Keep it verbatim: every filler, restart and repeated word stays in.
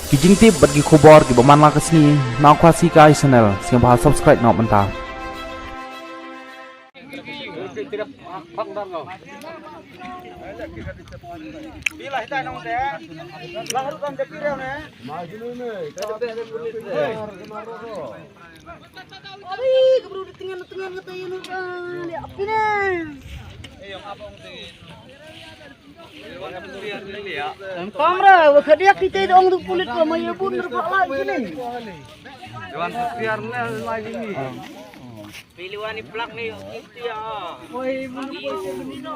Ki jingtip bad ki khubor kiba man la ka sngi na Khasi Kai Channel, sngewbha subscribe noh mynta. Ari, ka bru di tengen, tengen kata ïa nu, ah, liak pine. Kamra, wa khadiak kita ong tu pulit ko, ma ïa bun ru pala jini. Wan piar ne lagi ni. Pilihan ni plak ni, kita. Oi, bun ko bun ni no.